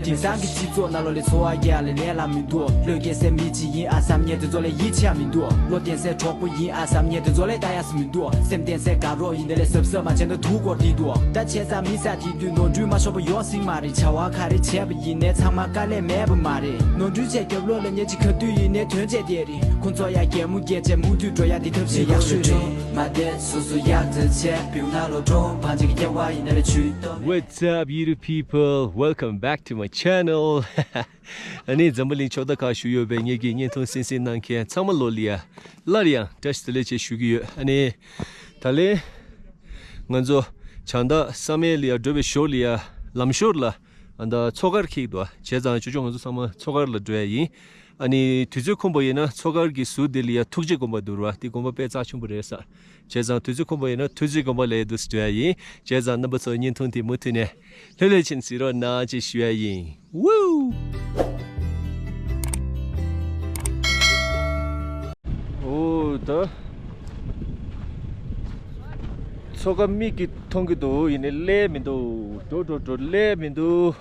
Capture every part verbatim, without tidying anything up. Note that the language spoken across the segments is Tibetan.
དེང་སང་གི་སྤྱི་ཚོགས་ནང་ལོགས་ལ་འཚོ་བ་རྒྱག་ལས་ལས་ལ་མི་འདུག་བློས་འགེལ་སའི་མི་གཅིག་ཡིན་ཨ་བསམ་མཁན་དེ་ཚོ་ལ་ཡིད་ཆེས་མི་འདུག་བློ་བརྟན་སའི་གྲོགས་པོ་ཡིན་ཨ་བསམ་མཁན་དེ་ཚོ་ལ་ལྟ་ཡག་མི་འདུག་སེམས་བརྟན་སའི་དགའ་རོགས་ཡིན་དེ་ལས་གཟབ་གཟབ་མ་བྱས་ན་དུག་སྐོར་དེ་འདུག་ད་བྱས་ཙང་མི་ས་དེ་དུས་ནོར་འཁྲུལ་མ་ཤོར་བ་ཡོང་སྲིད་མ་རེད། བྱ་བ་ག་རེ་བྱས་པ་ཡིན་ནའི་ཚང་མ་དཀའ་ལས་མེད་པ་མ་རེད། ནོར་འཁྲུལ་བྱས་རྒྱབ་ལོགས་ལ་ཉེས་ཅིག་ག་དུས་ཡིན་ནའི་དོན་བྱས་བསྡད་རེད། ཁོ་ཚོ་ཡང་གད་མོ་བགད་བྱས་མུ་མཐུད་འགྲོ་ཡག་དེ་ཐབས་ཤེས་ཡག་ཤོས་རེད། མ་བསྡད་སོ་སོ་ཡག་ཙམ་བྱས་བེའུ་ནང་ལོགས་འགྲོ་བང་ཆེན་གྱི་སྐྱེ་བ་ཡིན་ན་ལས་ཆུད་གཏོང་། What's up, beautiful people? Welcome back to my channel. ཨ་ནི་འཛམ་བུ་གླིང་ཕྱོགས་མཐའ་ཁག་བཞུགས་ཡོད་པའི་ངེད་ཀྱི་བརྙན་ཐུང་གསན་གཟིགས་གནང་མཁན་ཚང་མ་ལོ་ལ་ཡ་སླར་ཡང་བཀྲ་ཤིས་བདེ་ལེགས་བཅས་ཞུ་གི་ཡོད། ཨ་ནི་ད་ལན་ང་ཚོ་བྱང་ཐང་བསམ་ཡས་ལ་ཡ་འགྲོ་བའི་ཞོར་ལ་ཡ་ལམ་ཞོར་ལ་ཨ་ད་མཚོ་ཁར་འཁེལ་འདུག་བྱས་ཙང་ཅོ་ཅོ་ང་ཚོ་ཚང་མ་མཚོ་ཁར་ལ་འགྲོ་ཡ་ཡིན། ཨ་ནི་དུས་ཚོད་ཁོམ་པ་ཡིན་ན་མཚོ་ཁར་གྱི་ཟུར་དེ་ལ་ཡ་ཐུགས་རྗེ་དགོན་པ་འདུག་ར། དེ་དགོན་པ་དཔེ་རྩ་ཆེན་པོ་རེད་ས། བྱས་ཙང་དུས་ཚོད་ཁོམ་པ་ཡིན་ན་ཐུགས་རྗེ་དགོན་པ་ལ་ཡ་འདུག་སེ་འགྲོ་ཡ་ཡིན། བྱས་ཙང་རྣམ་པ་ཚོ་བརྙན་ཐུང་དེ་མུ་མཐུད་ནས་ལྷོད་ལྷོད་བྱས་ནས་གཟིགས་རོགས་གནང་ཅེས་ཞུ་ཡ་ཡིན། ཝུའུ། ཨོ་ད། མཚོ་ཁ་མིག་གིས་མཐོང་གི་འདུག་ཡིན་ནའི་སླེབས་མི་འདུག་འགྲོ་འགྲོ་འགྲོ་སླེབས་མི་འདུག་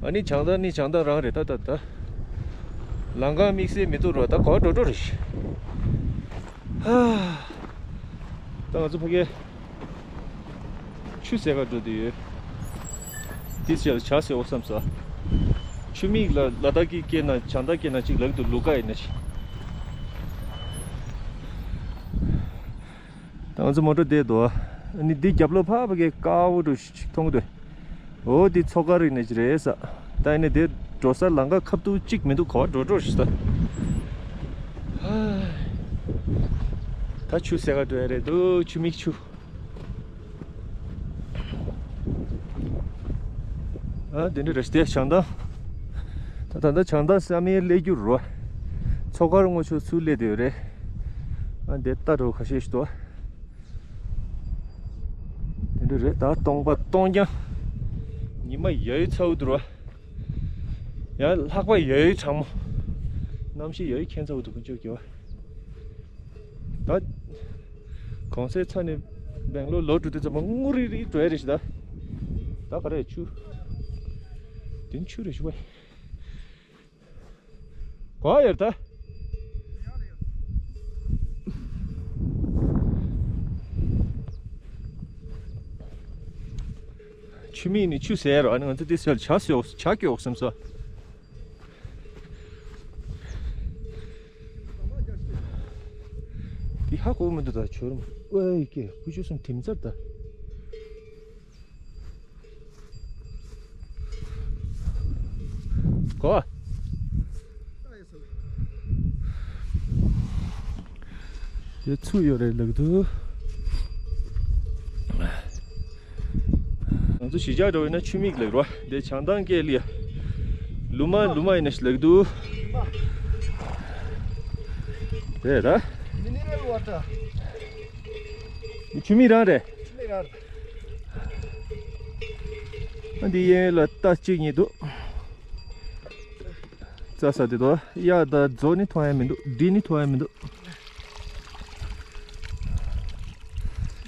ཨ་ནི་བྱང་ཐང་ནི་བྱང་ཐང་རང་རེད་ད་ད་ད། ལམ་ཁ་དམིགས་བསལ་མི་འདུག་རོ། ད་ག་པར་འགྲོ་འགྲོ་རེད། ཧ། ད་ང་ཚོ་ཕ་གིར་ཆུ་ཟེར་ག་འགྲོ་དུས་ཡོད། འདི་ཟེར་ལ་བྱ་ཟེར་འོ་བསམ་ས། ཆུ་མིག་ལ་ལ་དྭགས་ཀྱི་སྐད་ན་བྱང་ཐང་སྐད་ན་གཅིག་ལབ་འདུག་ལུ་ག་ཡིན་ན་ཅིག་ད་ང་ཚོ་མོ་ཊ་བསྡད་འདུག་ཨ་ནི་འདི་རྒྱབ་ལོགས་ཕ་ཕ་གི་དཀར་པོ་འདྲ་ཞིག་མཐོང་གི་འདུག་ཨོ་འདི་མཚོ་དཀར་རི་ནས་ཅིག་རེད་ས། ད་ཨ་ནི་འདི་འགྲོ་ས་ལམ་ཁ་ཁ་ཐུག་གཅིག་མི་འདུག་ག་པར་འགྲོ་འགྲོ་ཞིག་ས། ད་ཆུ་ཟེར་ག་འགྲོ་ཡ་རེད་འདུག་ཆུ་མིག་ཆུ། ཨ་དེ་འདྲ་རེད་དེ་བྱང་ཐང་། ད་ད་ལྟ་བྱང་ཐང་བསམ་ཡས་སླེབས་རྒྱུ་རོ། མཚོ་དཀར་སྔོ་ཕྱོགས་ཚུར་སླེབས་བསྡད་ཡོད་རེད། ཨ་འདི་ལྟ་འགྲོ་ཁ་ཤས་ཤིག་འདུག་དེ་འདྲ་རེད་ད་སྟོང་པ་སྟོང་རྐྱང་། ཉི་མ་ཡོད་ཚ་བོ་འདུག་རོ། ཡང་ལྷགས་པ་ཡོད་གྲང་མོ། གནམ་གཤིས་ཡོད་ཁྱད་མཚར་བོ་འདུག་ཀུན་སྤྱོད་དགེ་བ། ད། གོང་སའི་ཚ་ནས་སྦེང་ལོར་ལོག་འགྲོ་དུས་ཙམ་པ་སྔུ་རིག་རིག་འགྲོ་ཡ་རེད་ཤི་ད། ད་ག་རེ་ཆུ། དེ་ཆུ་རེད་ཤི་བ། གོ་ཡོད་ད། ཆུ་མིག་ནི་ཆུ་ཟེར་རོ། ཨ་ནི་ང་ཚོ་དེ་ཟེར་བྱ་ཟེར་བྱ་སྐྱོག་བསམ་ས། འདི་ཧ་གོ་མི་འདུག་ད་བྱོར་མ་ཨོའི་ཀེ་ཁུ་ཆུ་སུམ་དིམ་ཚར་ད། གོ། དེ་ཚུགས་ཡོད་རེད་ལགས་འདུག་ང་ཚོ་གཞིས་ཆགས་འགྲོ་བས་ན་ཆུ་མིག་ལགས་རོ། དེ་བྱང་ཐང་སྐད་ལ་ཡ། ལུ་མ་ལུ་མ་ཡིན་ན་ཞིག་ལགས་འདུག་དེ་ད། Mineral water. ཆུ་མིག་རང་རེད། ཆུ་མིག་རང་རེད། ཨ་འདི་གཡས་ལ་རྟ་གཅིག་གཉིས་འདུག་རྩྭ་ཟ་དེ་དོ། གཡག་དང་མཛོ་ནི་མཐོང་ཡ་མི་འདུག་འབྲི་ནི་མཐོང་ཡ་མི་འདུག་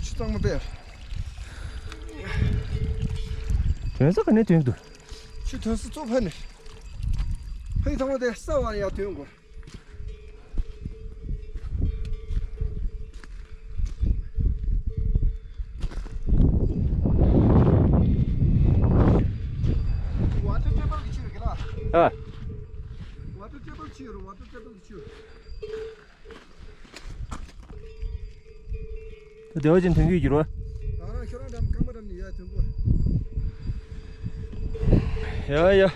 ཆུ་གཙང་མ་དཔེ། དོན་ས་ག་ནས་ཐོན་འདུག་ཆུ་དོན་ས་གཙོ་ཕ་ནས། ཕ་ཡི་ཐང་པ་དེ་ས་བ་ནས་ཡར་ཐོན་དགོས། Water table གི་ཆུ་རེད་གི་ལ། ཨ། Water table ཆུ་རེད། Water table གི་ཆུ། ད་བདེ་བ་ཅན་ཐོན་གྱི་འགྱུར་བ། ད་རང་ཁྱོད་རང་འགྲམ་རྐང་པ་འགྲམ་ནས་ཡར་ཐོན་གོ། ཡ་ཡ།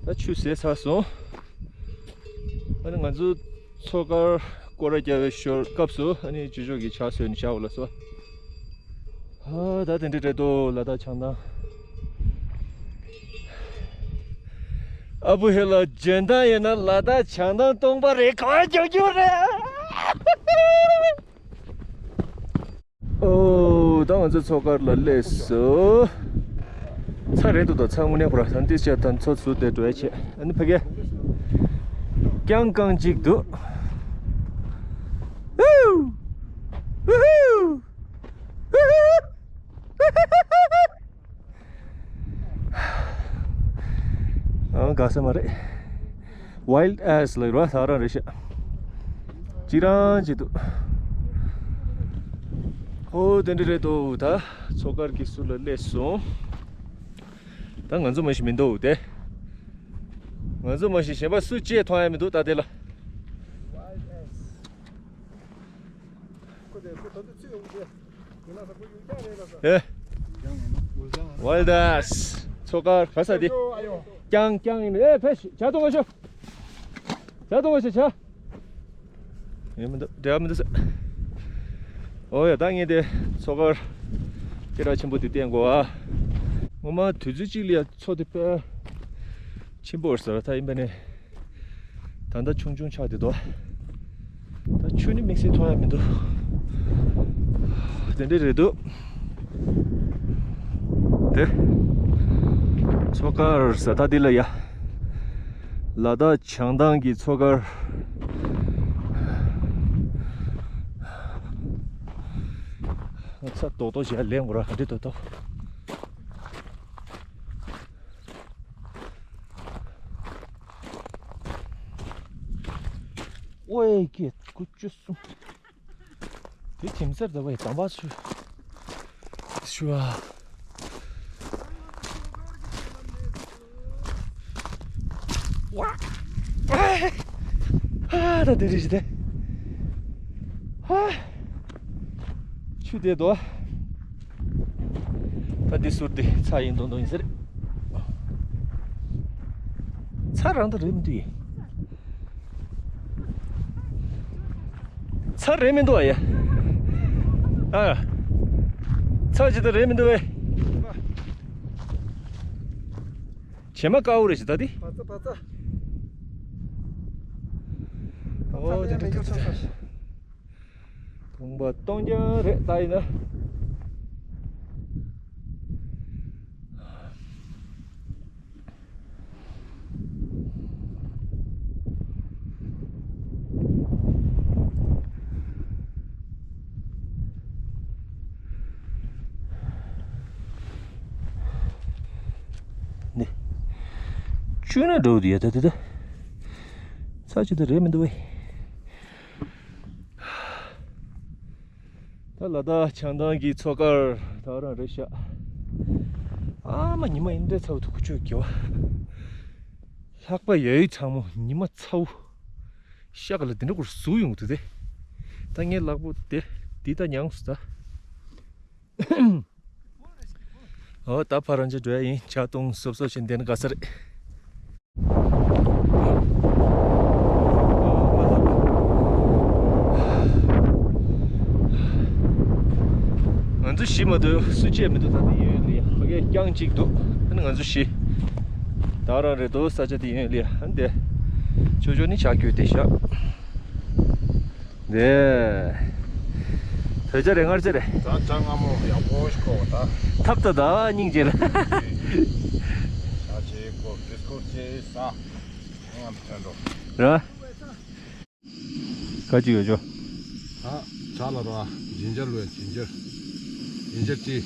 ད་ཆུ་ཟད་ཚར་སོང་། ཨ་ནི་ང་ཚོ་མཚོ་ཁར་སྐོར་ར་རྒྱག་པའི་ཞོར་སྐབས་སུ་ཨ་ནི་ཅོ་ཅོ་གིས་ཇ་བཟོས་ནས་བཞག་པ་ལགས་སོ། ཨ་ད་དེ་འདྲ་རེད་དོ། ལ་དྭགས་བྱང་ཐང་། ཨ་བུ་ཧེ་ལ་འཇོན་ཐང་ཡོད་ན་ལ་དྭགས་བྱང་ཐང་སྟོང་པ་རེད། ག་པར་རྒྱག་རྒྱུ་རེད། ཨོ། ད་ང་ཚོ་མཚོ་ཁར་ལ་སླེབས་སོང་། ཚ་རེད་འདུག་ད་ཚ་དངོས་གནས་ཁོ་ར་ད་འདི་ཆ་ད་མཚོ་ཚུར་དེ་འགྲོ་ཡ་བྱས། ཨ་ནི་ཕ་གི་རྐྱང་རྐྱང་གཅིག་འདུག་ཧུ། ཧུ་ཧུ། ཧུ་ཧུ། ང་དགའ་ས་མ་རེད། Wild Ass ལ་ར་ད་རང་རེད་ཤག་ཅི་རང་ཅི་འདུག་ཨོ་དེ་འདྲ་རེད་འདུག་ད་མཚོ་དཀར་གྱི་ཟུར་ལ་སླེབས་སོང་། ད་ང་ཚོ་མ་ཞིག་མི་འདུག་དེ། ང་ཚོ་མ་ཞིག་གཞན་པ་སུ་ཅིག་མཐོང་ཡ་མི་འདུག་ད་དེ་ལ། ཨེ། Wild Ass མཚོ་དཀར་ག་ས་དེ། རྐྱང་རྐྱང་ཡིན། ཨེ་ཕེ་ཤི་བྱ་གཏོང་བ་ཤོག་བྱ་གཏོང་བ་ཤོག་བྱ། ཡོད་མི་འདུག་འབྲེལ་བ་མི་འདུག་ས། ཨོ་ཡ་ད་ངས་དེ་མཚོ་དཀར་སྐད་གྲགས་ཆེན་པོ་དེ་བསྟན་དགོས་ཨ། ངོ་མ་དུས་ཚོད་གཅིག་ལ་ཡ་མཚོ་དེ་དཔེ་ཆེན་པོ་རེད་ཟེར་ད་ཡིན་པ་ནས། ད་ལྟ་ཆུང་ཆུང་ཆགས་བསྡད་འདུག་ད་ཆུ་ནི་དམིགས་བསལ་མཐོང་ཡ་མི་འདུག་དེ་འདྲ་རེད་འདུག་དེ། མཚོ་དཀར་ཟེར་ད་འདི་ལ་ཡ། ལ་དྭགས་བྱང་ཐང་གི་མཚོ་དཀར། ཚ་ཏོག་ཏོག་བྱས་ལེན་དགོས་ར་ག་འདྲ་ཏོག་ཏོག་ཨོའི་ཀེ་དགུ་བཅུ་གསུམ། དེ་དེང་སང་ཟླ་བའི་དམ་པ་ཚུ་ཞུ་བ། ཝ། ཨ་ད་དེ་རེད་ཞིག་དེ། ཨ། ཆུ་དེ་དོ། ད་འདི་ཟུར་དེ་ཚ་ཡིན་མདོག་མདོག་ཡིན་ཟེར། ཚ་རང་ད་རེད་མི་འདུག་ཡིན། ཚ་རེད་མི་འདུག་ཨ་ཡ། ཨ། ཚ་ཅི་ད་རེད་མི་འདུག་བས། བྱེ་མ་དཀར་པོ་རེད་ཞིག་ད་འདི། བ་ཚ་བ་ཚ། ཨོ་དེ་འདྲ་ཐུག་ཚ། བུམ་པ་སྟོང་རྐྱང་རེད་ད་ཡིན་ན། ནི། ཆུ་ན་འགྲོ་དུ་ཡ་ད་དེ་ད། ཚ་ཆུ་ད་རེད་མི་འདུག་བས། ད་ལ་དྭགས་བྱང་ཐང་གི་མཚོ་དཀར་ད་རང་རེད་ཤག་ཨ་མ་ཉི་མ་ཡིན་འདྲ་ཚ་བོ་དུ་ཁུ་ཆུ་གི་བ། ལྷགས་པ་ཡ་ཡི་གྲང་མོ་ཉི་མ་ཚ་བོ། ཤག་ལ་འདི་འདྲ་ཁུར་ཟུག་ཡོང་དུ་དེ། ད་ངའི་ལག་པོ་དེ་འདི་ད་མྱངས་སུ་ད། ཨོ་ད་ཕ་རང་ཅི་འགྲོ་ཡ་ཡིན་ཇ་བཏུང་སོབ་སོབ་བྱས་འདི་ནི་དགའ་ས་རེད། ང་ཚོ་བཞི་མ་གཏོགས་སུ་ཅིག་མི་འདུག་ད་ནི་ཡོད་ལི་ཕ་གའི་རྐྱང་གཅིག་འདུག་ཨ་ནི་ང་ཚོ་བཞི། ད་རང་རེད་འདུག་ས་ཆ་དེ་ཡོད་ལི་ཨ་ནི་དེ། ཅོ་ཅོ་ནི་ཇ་སྐྱོད་དེ་བཞག་དེ། བོད་ཇ་རེད་མངར་ཇ་རེད། ད་ཇ་མངར་མོ་ཡག་པོ་ཞིག་ཁོ་ད། ཐབ་ད་ད་སྙིང་རྗེ་ལ། ཇ་ཇེ་ཁོ་ཀྲིས་ཁོ་ཇེ་ས། ང་མི་ཐོན་འགྲོ། ར། ག་ཅི་ཡོད་ཅོ། ད་ཇ་ལ་ར་ཇིན་ཇར་ལོས་ཇིན་ཇར། ཇིན་ཇར་ཏི།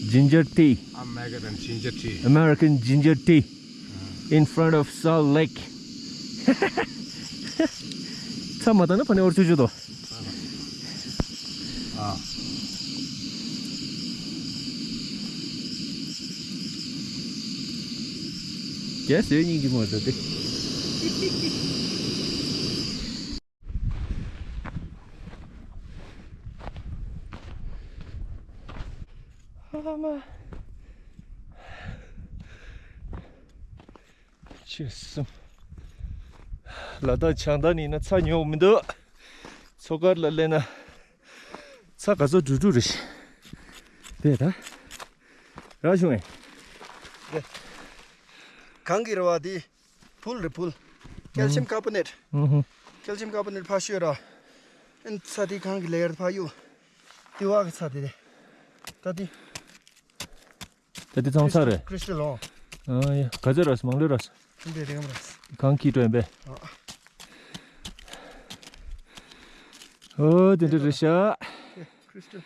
Ginger tea. American ginger tea. American ginger tea. In front of Salt Lake. ཚ་མ་ད་ནི་ཕ་ནི་འོར་ཆུ་ཆུ་དོ། ཨ། རྒྱ་སེ་སྙིང་རྗེ་མོ་ད་དེ། ཨ་མ། ཆེ་སུམ། ལ་དྭགས་བྱང་ཐང་ནི་ཡིན་ན་ཚ་ཉོག་མི་འདུག་མཚོ་དཀར་ལ་སླེབས་ན་ཚ་ག་ཚོད་འགྲོ་འགྲོ་རེད་ཤག་དེ་ད་རག་བྱུང་ངས། གང་གི་རེད་བ་དེ། ཕུལ་རེད་ཕུལ། ཀལ་ཤིམ་ཀར་བོ་ནེཊ། ཨུ་ཧུ། ཀལ་ཤིམ་ཀར་བོ་ནེཊ་ཕར་ཤོད་ར། ཨན་ཚ་དེ་གང་གི་ལེ་ཡར་ཕར་གཡུག་དེ་བ་གི་ཚ་དེ་རེད། ད་དེ། ད་དེ་ཚང་ཚ་རེད། ཀྲིས་ཊལ་ལོ། ཨ་ཡ་ག་ཚོད་རག་སོང་མང་ལོས་རག་སོང་། འདི་རེད་གམ་རག་སོང་། གང་གི་སྤྲོད་ཡིན་པས། ཨ། ཨོ་དེ་འདྲ་རེད་ཤག་ཀྲིས་ཊལ།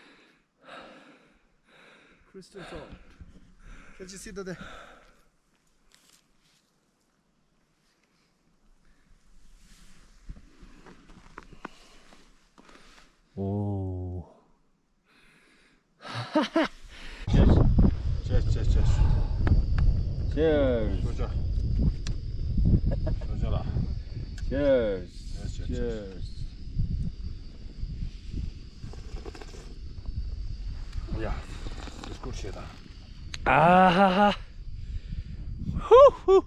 ཀྲིས་ཊལ་ཚོ། ཁྱེད་ཀྱིས་སྲིད་དོ་དེ། Cheers. Cheers, cheers, cheers. Cheers. ཞོ་ཇོ། ཞོ་ཇོ་ལ། Cheers. Cheers, cheers, cheers. ཡ། བི་སི་ཀུཊ་བྱེད་དང་། ཨ་ཧ་ཧ། ཧུ་ཧུ།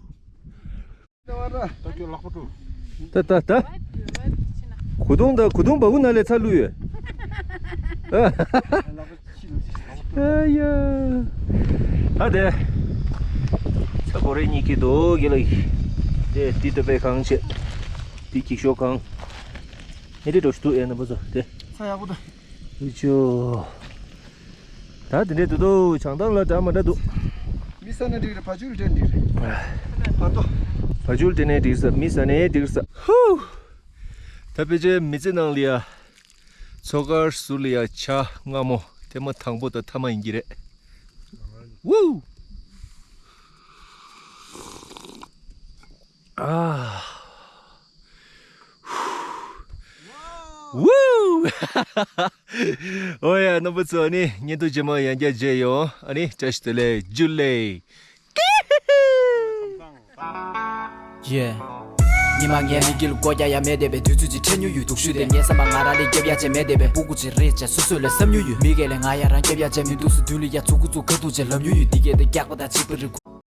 ད་ད་ད། གུ་དུང་ད་གུ་དུང་བ་གུ་ན་ལས་ཚ་ལུ་ཡོད། ཨ་ཡ། ཨ་དེ། ཚ་གོ་རེ་གཉིས་ཀྱི་དོ་གི་ལ། དེ་དེ་ཏོ་པའི་གང་བྱེད། དེ་ཀྱི་ཤོག་གང་། ཨེ་དེ་འགྲོ་ཤུ་དུ་ཨེ་ན་བུ་ཚོ་དེ། ཚ་ཡག་པོ་ད། ཨུ་ཅོ། ད་དེ་འདྲས་འདུག་དོ། བྱང་ཐང་ལ་འདྲ་མ་འདྲ་འདུག་མི་ས་ན་འགྲིག་རེད། བ་ཅུལ་འདྲ་འགྲིག་རེད། བ་ཏོ། བ་ཅུལ་དེ་ནས་འགྲིག་ས། མི་ས་ནས་འགྲིག་ས། ཧུ། ད་ཕལ་ཆེར་མི་ཚེ་ནང་ལ་ཡ། མཚོ་ཁར་ཟུར་ལ་ཡ་བྱ་སྔ་མོ་ཐེངས་མ་དང་པོ་དང་མཐའ་མ་ཡིན་གྱི་རེད། ཝུ། ཨ། ཝུ། ཨོ་ཡ། རྣམ་པ་ཚོ་ཨ་ནི་བརྙན་ཐུང་རྗེས་མ་ཡང་བསྐྱར་མཇལ་ཡོང་། ཨ་ནི་བཀྲ་ཤིས་བདེ་ལེགས། ཇུ་ལེ། ཡེ། ཉི་མ་ངའི་མིག་གིས་སྒོ་རྒྱག་ཡ་མེད་བསྡད་པའི་དུས་ཚོད་ཅིག་འཕྲད་མྱོང་ཡོད། སྡུག་ཤོས་དེ་ངའི་བསམ་པ་ང་རང་ལས་རྒྱབ་ཡ་ཅན་མེད་བསྡད་པའི་སྤུ་གུ་ཅིག་རེད་ཅེས་སོ་སོ་ལ་བསམ་མྱོང་ཡོད། མི་སྒེར་ལས་ང་ཡ་རང་རྒྱབ་ཡ་ཅན་མི་འདུག་སུ་མདུན་ལ་ཡ་ཚུགས་ཁུ་ཚུགས་ཁ་ཐུག་ཅེས་ལབ་མྱོང་ཡོད། འདི་སྐད་དེ་རྒྱག་པ་དང་གཅིག་པ་རེད།